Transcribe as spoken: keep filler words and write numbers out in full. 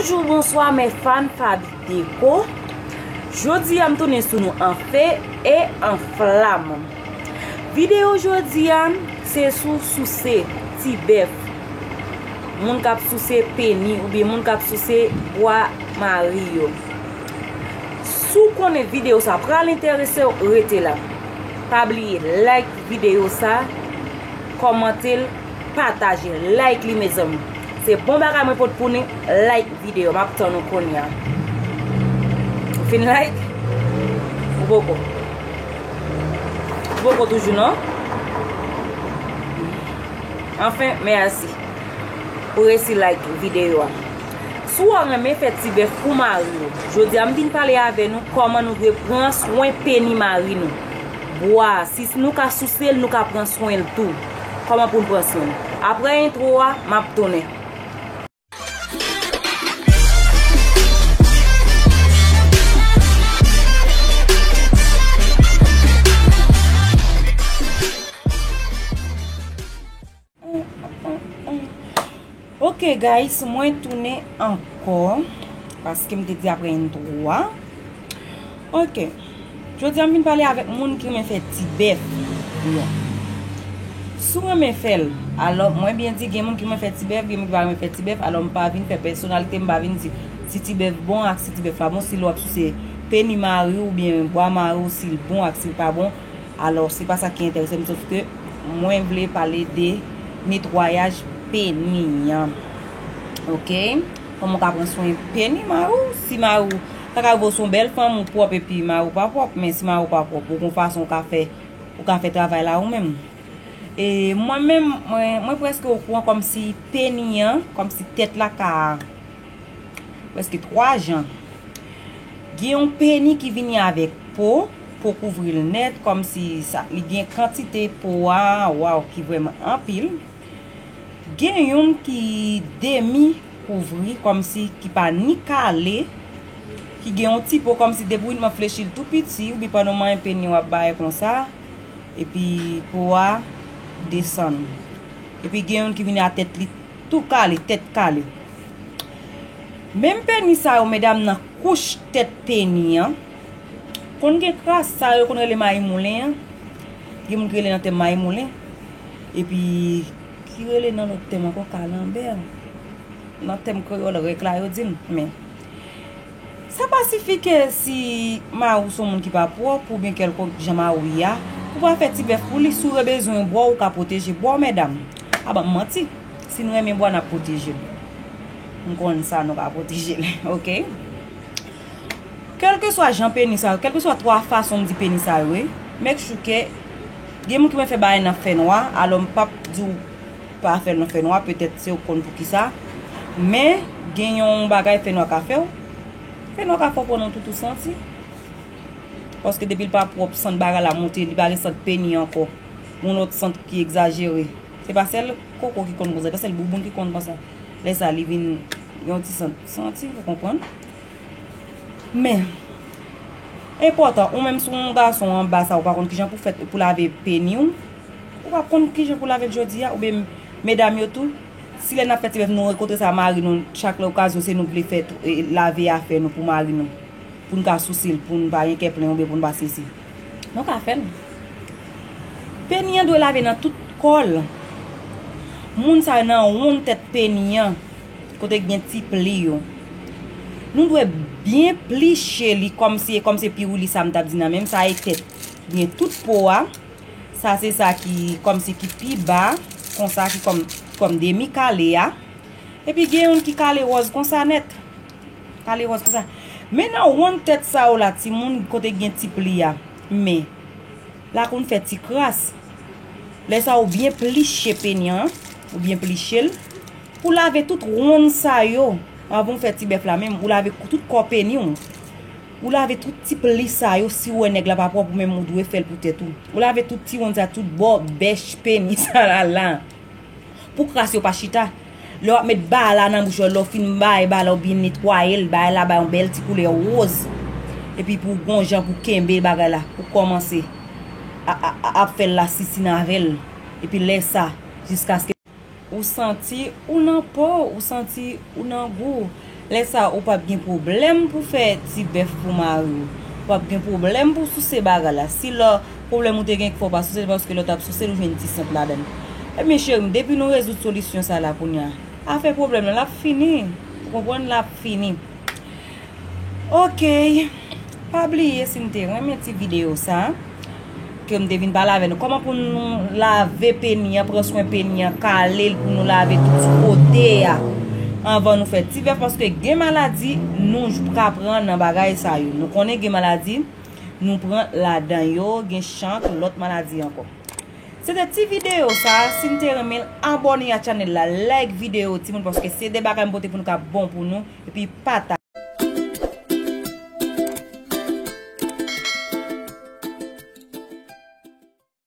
Bonjou, bonswa, mè fan Faby Déco. Jodi a, m tounen sou nou an fe e an flam. Videyo jodi a, se sou souse ti bèf. Moun k ap souse peni oubyen moun k ap souse bwa mari yo. Si w konnen videyo sa pral enterese w, rete la. Pa bliye like videyo sa, kòmante l, pataje, like li, mezanmi. Se bon bagay mwen pot pou nou, like videyo, m ap tann ou kounye a. Ou fin like? Ou poko? Ou poko toujou, non? Anfen, mèsi pou resi like videyo a. Si w renmen fè ti bèf pou mari w, jodi a m vin pale avè nou kòman nou dwe pran swen peni mari nou. Bwa, si nou ka souse l, nou ka pran swen l tou. Kòman pou n pran swen l? Apre entwo a, m ap tounen. Ok, guys, mwen tounen ankò. Paske m te di apre entwo a. Ok. Jodi a m vin pale avèk moun ki renmen fè ti bèf. Bon. Si w renmen fè l, alò, mwen byen di, gen moun ki renmen fè ti bèf, gen moun ki pa renmen fè ti bèf, alò m pa vin fè pèsonalite, m pa vin di si ti bèf bon ak si ti bèf pa bon, si lè w ap souse peni mari w oubyen bwa mari w, si l bon ak si l pa bon. Alò, se pa sa ki enterese m, sof ke mwen vle pale de netwayaj peni an. Ok? Kòman w ka pran swen peni mari w? Si mari w, sa ka rive w se yon bèl fanm, ou pwòp epi mari w pa pwòp, men si mari w pa pwòp, ou gon fason w ka fè, ou ka fè travay la ou menm. E mwen menm, mwen, mwen prèske okouran kòmsi peni an, kòmsi tèt la ka prèske twa jan. Gen yon peni ki vini avèk po, po kouvri l nèt, kòmsi sa, li gen kantite po a, waw, ki vrèman anpil. Gen youn ki demi kouvri, kòmsi ki pa ni kale, ki gen yon ti po, kòmsi depi w flechi l tou piti, oubyen pandan w manyen peni w ap bay konsa, epi po a desann. Epi gen youn ki vini a tèt li tou kale, tèt kale. Menm peni sa yo, medam, nan kouch tèt peni an, konn gen kras sa yo konn rele mayi moulen an. Gen moun ki rele nan tèm mayi moulen. Epi, ki rele nan lòt tèm ankò, kalanbè. Nan tèm kreyòl, rèk la yo di m. Men, sa pa sifi ke si mari w se yon moun ki pa pwòp oubyen kèlkonk jan mari w ye a, ou pa fè ti bèf pou li, si w bezwen bwa w, ou ka pwoteje bwa w, medam. A ban m manti. Si n renmen bwa, n ap pwoteje l. M konn sa, nou ka pwoteje l, ok? Kèlkeswa jan peni sa yo, kèlkeswa twa fason m di peni sa yo ye, make sure ke gen moun ki renmen fè bagay nan fènwa, alò m p ap di w pa fè l nan fènwa, petèt se ou k konn poukisa. Men, gen yon bagay fènwa ka fè w. Fènwa ka fè w pran yon tout ou santi. Paske depi l pa pwòp, sant bagay la monte, li pa gen sant peni ankò. Yon lòt sant ki egzajere. Se pa sèl koko ki konn konsa, se pa sèl bouboun ki konn konsa. Lè sa, li vin yon ti sant santi, ou konprann? Men, enpòtan, ou menm si w yon gason anba sa, ou pa konn kijan pou fè, pou lave peni w, ou pa konn kijan pou lave l jodi a, oubyen medam yo tou, si lè n ap fè ti bèf, nou rankontre sa mari nou, chak lè okazyon, se nou k vle fè tou, e, lave afè nou pou mari nou, pou n ka souse l, pou n pa gen kè plen oubyen pou n pa sesi. Nou ka fè l. Peni an dwe lave nan tout kò l. Moun sa yo nan wonn tèt peni an, kote gen ti pli yo. Nou dwe byen pliche li kòmsi, kòmsi piwili sa m t ap di nan men m, sa e tèt. Gen tout po a. Sa se sa ki kòmsi ki pi ba, konsa ki kòm, kòm demi kale a. Epi gen youn ki kale wòz konsa nèt. Kale wòz konsa. Men nan wonn tèt sa yo la, timoun, kote gen ti pli a. Men, la konn fè ti kras. Lè sa ou byen pliche peni an, ou byen pliche l. Pou lave tout wonn sa yo, anvan w fè ti bèf la menm, ou lave tout kò peni w. Ou lave tout ti pli sa yo, si w wè nèg la pa pwòp, ou menm ou dwe fè l pou tèt ou. Ou lave tout ti wonn sa, tout bò, bèch, peni sa la la. Pou kras yo pa chita. Lè w ap met bala nan bouch ou, lè w fin bay bala ou byen netwaye l, bay la bay yon bèl ti koulè wòz. Epi pou w gon jan pou kenbe bagay la, pou kòmanse a, a, a, ap fè l la sisin avè l. Epi lè sa, jiskaske ou santi ou nan po, ou santi ou nan gou. Lè sa ou p ap gen pwoblèm pou fè ti bèf pou mari w. Ou p ap gen pwoblèm pou souse bagay la. Si lò pwoblèm ou te gen k fè w pa souse l paske lè w t ap souse l ou jwenn ti sant ladan l. Ebyen cheri m, depi nou rezoud solisyon sa la kounye a, afè pwoblèm nan l ap fini. Ou konprann, l ap fini. Ok. Pa bliye si n te renmen ti videyo sa ke m te vin pale avè nou. Kòman pou nou lave peni an, pran swen peni an, kale l pou nou lave tout kote a. Anvan nou fè ti bèf, paske gen maladi nou j- ka pran nan bagay sa yo. Nou konnen gen maladi nou pran ladan yo, gen chank, lòt maladi ankò. Se te ti videyo sa, si n te renmen l, abòne a chanèl la, like videyo timoun, paske se de bagay m pote pou nou k ap bon pou nou, epi pataje.